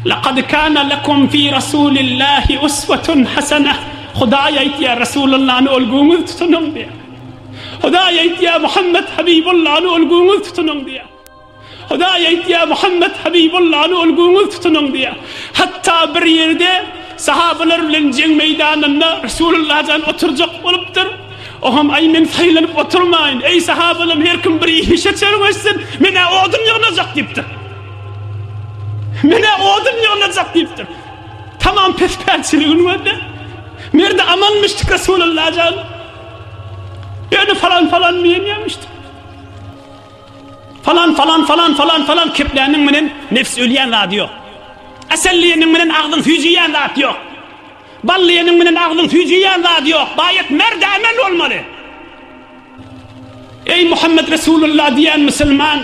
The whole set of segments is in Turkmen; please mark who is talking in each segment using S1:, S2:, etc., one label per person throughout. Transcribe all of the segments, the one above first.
S1: Laqad kana lekum fi Rasulillahi uswatun hasanah. Hudaý aýtýar, Resulullany olguňyz tutunyň diýýär. Hudaý aýtýar, Muhammet Habibullany olguňyz tutunyň diýýär. Hudaý aýtýar, Muhammet Habibullany olguňyz tutunyň diýýär. Hatda bir ýerde sahabalar bilen jeň meýdanynda Resulullah jan oturjak bolupdyr. Oňam aý men saýlanyp oturmaýyn. Eý sahabalarym her kim bir işe çermeşsin, men-ä odun ýygnajak diýipdir. Men-ä odun ýygnajak diýipdir. Tamam pespälçiligini gözle. Merde amanmyşdyk Resulullah jan. Ýöne falan falan diýenýärmişdik. Falan falan falan falan falan kepläniň menen nefs ölýän zady ýok. Asal diýeniň menen agzyň süýjüýän zat ýok. Bal diýeniň menen agzyň süýjüýän zady ýok. Baýat merde amel bolmaly. Eý Muhammed Resulullah diýen musulman.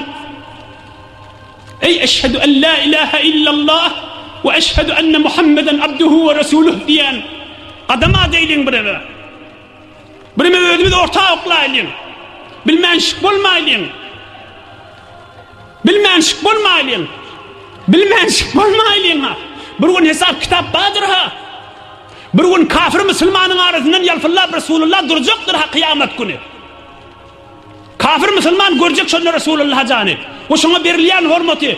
S1: Eý eşhedü en la ilahe illallah we eşhedü enne Muhammeden abduhu we resuluh diýen gadam adeýliň birebe. Bireme özümiz orta oklaýlyň. Bilmänşik bolmaýlyň. Bilmänşik bolmaýlyň. Bilmänşik bolmaýlyň ha. Bir gün hesap kitap bardyr ha. Bir gün kafir musulmanyň arasyndan ýalpyllap Resulullah durjakdyr ha kyýamat güni. Kafir musulman görjek şonda Resulullah jany we şoňa berilýän hormaty.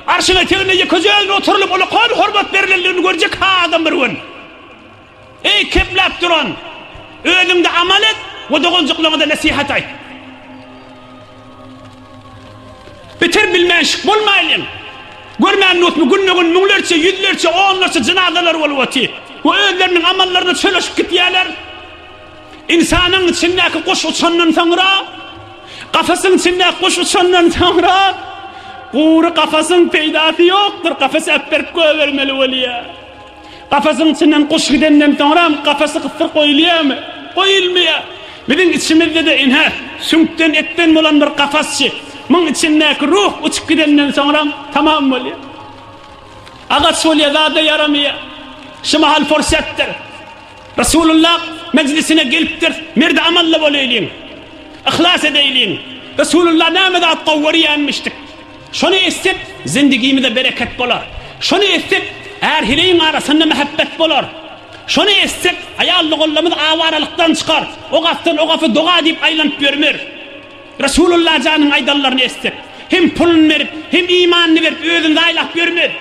S1: Arşyň eteginde ýekeje özüne oturylyp ulakan hormat berilendigini görjek ha adam bir gün. Eý kepläp duran! Özüňde amal et we doganjyklaryňa-da nesihat aýt. Beter bilmänşik bolmaýlyň. Görmän dosmy günbe-gün müňlerçe, ýüzlerçe, onlarça jynazalar bolup otyr we özleriniň amallaryna çolaşyp gitýärler. Ynsanyň içindäki guş uçandan soňra, kafasyň içindäki guş uçandan soňra gury kafasyň peýdasy ýokdur, kafasy äpberip goýbermeli bolýar. Kafasyň içinden guş gidenden soňram kafasy gysdyr goýulýarmy? Goýulmaýar. Biziň içimizde-de ine, süňkden, etden bolan bir kafasçy. Muň içindäki ruh uçup gidenden soňram tamam bolýar. Agaç bolýar, zada ýaramaýar. Şu mahal pursatdyr. Resulullah mejlisine gelipdir, merdi amally bolaýlyň. Yhlas edeýliň. Resulullah näme zat gowy görýänmişdik. Şony etsek, zindigimize bereket bolar. Şony etsek, är-heleýiň arasynda mähebbet bolar. Şony etsek, aýal doganlarymyz awaralykdan çykar. O gapdan o gapa doga diýip aýlanyp ýörmer. Resulullah janyň aýdanlaryny etsek, hem puluny berip, hem imanyny berip özüni zaýalap ýörmez.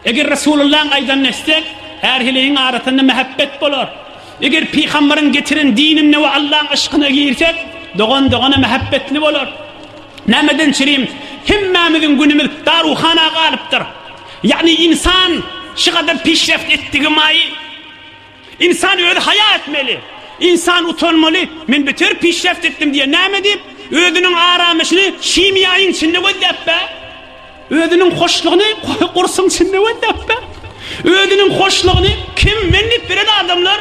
S1: Eger Resulullahyň aýdanyny etsek, är-heleýiň arasynda mähebbet bolar. Eger pygambaryň getiren dinine we Allaň yşkyna girsek, dogan dogana mähebbetli bolar. Nämeden çürim, hemmämiziň günümiz daruhana galypdyr. Ýagny ynsan şu gadar pişreft etdigi maý, Ynsan özi haýa etmeli. Ynsan utanmaly, men beter pişreft etdim diýen näme diýip, özüniň aramyşyny şimiýaýyň içinde gözläp be. Özüniň hoşlugyny gursuň içinde gözläp be. Özüniň hoşlugyny kim men diýip beren adamlar.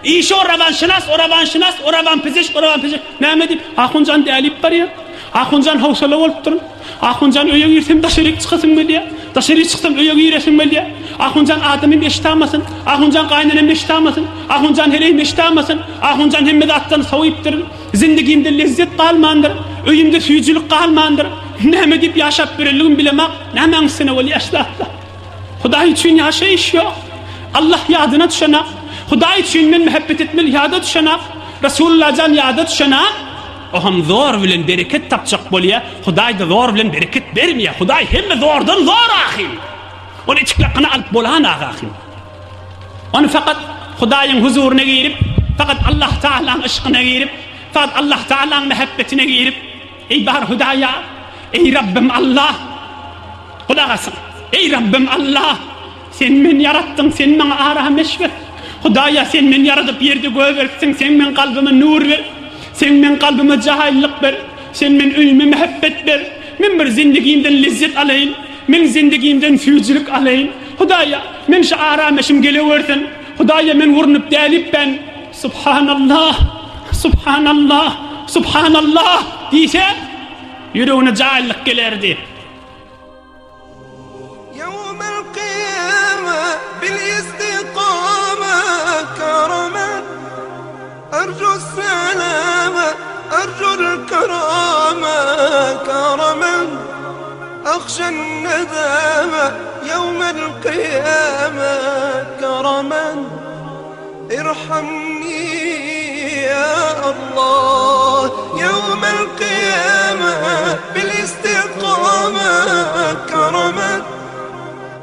S1: Işi o rawanşynas, o rawanşynas, o rawanpizişk, o rawanpizişk. Näme diýip, Ahunjan dälip barýar. Ahunjan howsala bolupdyr. Ahunjan öýe girsem daşaryk çykasym gelýär. Daşaryk çyksam öýe giresim gelýär. Ahunjan adamym eşitamasyn. Ahunjan gaýynenem eşitamasyn. Ahunjan heleýim eşitamasyn. Ahunjan hemme zatdan sowypdyr. Zindigimde lezzet galmandyr. Öýümde süýjülik galmandyr. Näme diýip ýaşap ýörenligimi bilemak. Nämäň üstüne bolýar şu zatlar? Hudaý üçin ýaşaýyş ýok. Allah ýadyna düşenak. Hudaý üçin men mähebbet etmeli ýada düşenak. Resulullah jan ýada düşenak. Oham zor bilen bereket tapjak bolýa, Hudaý-da zor bilen bereket bermeýär. Hudaý hemme zordan zor ahym. Ony içiklakgyna alyp bolanak ahym. Ony fakat Hudaýyň huzuryna girip, fakat Allah Taalaň yşkyna girip, fakat Allah Taalaň mähebbetine girip, Eý bar Hudaýa, eý Rabbim Allah! Gulak asyň. Eý Rabbim Allah! Sen meni ýaratdyň, sen maňa arameş ber. Hudaýa, sen meni ýaradyp ýerde gögertdiň, sen meň kalbyma nur ber. Sen meň kalbyma jaýlylyk ber. Sen men öýüme mähebbet ber. Men bir zindigimden lezzet alaýyn. Men zindigimden süýjülik alaýyn. Hudaýa, men şu arameşim gelewersin. Hudaýa, men urnup dälipben. Subhanallah! Subhanallah! Subhanallah! diýse, ýüregine jaýlyk gelerdi.
S2: القيامة كرما ارحمني يا الله يوم القيامة بالاستقامة كرما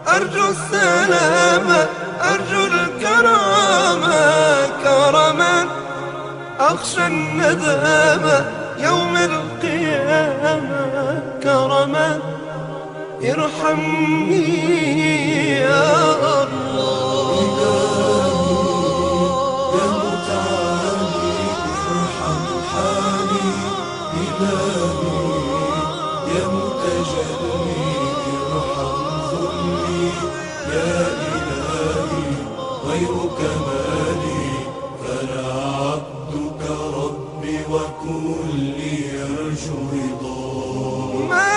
S2: أرجو السلامة أرجو الكرامة كرما أخشى الندامة يوم القيامة كرما ارحمني يا الله
S3: يا متعالي ارحم حالي إلهي يا متجلي ارحم ذلي يا إلهي غيرك مالي فأنا عبدك ربي وكلي يرجو رضاك
S2: ما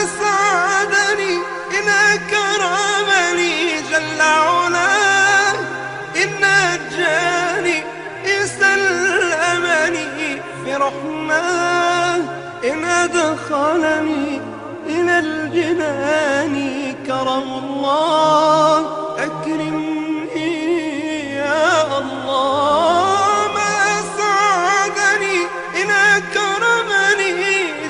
S2: أسعدني إن أكرمني جل علاه إن نجاني إن سلمني في رحماه إن أدخلني إلى الجنان كرم الله أكرمني يا الله ما أسعدني إن أكرمني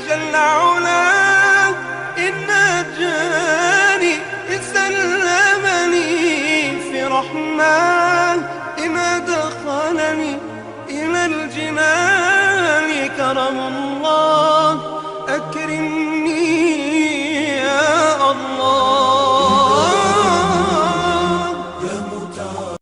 S2: جل علاه إن نجاني إن سلمني في رحماه إن أدخلني إلى الجنان كرم الله أكرمني.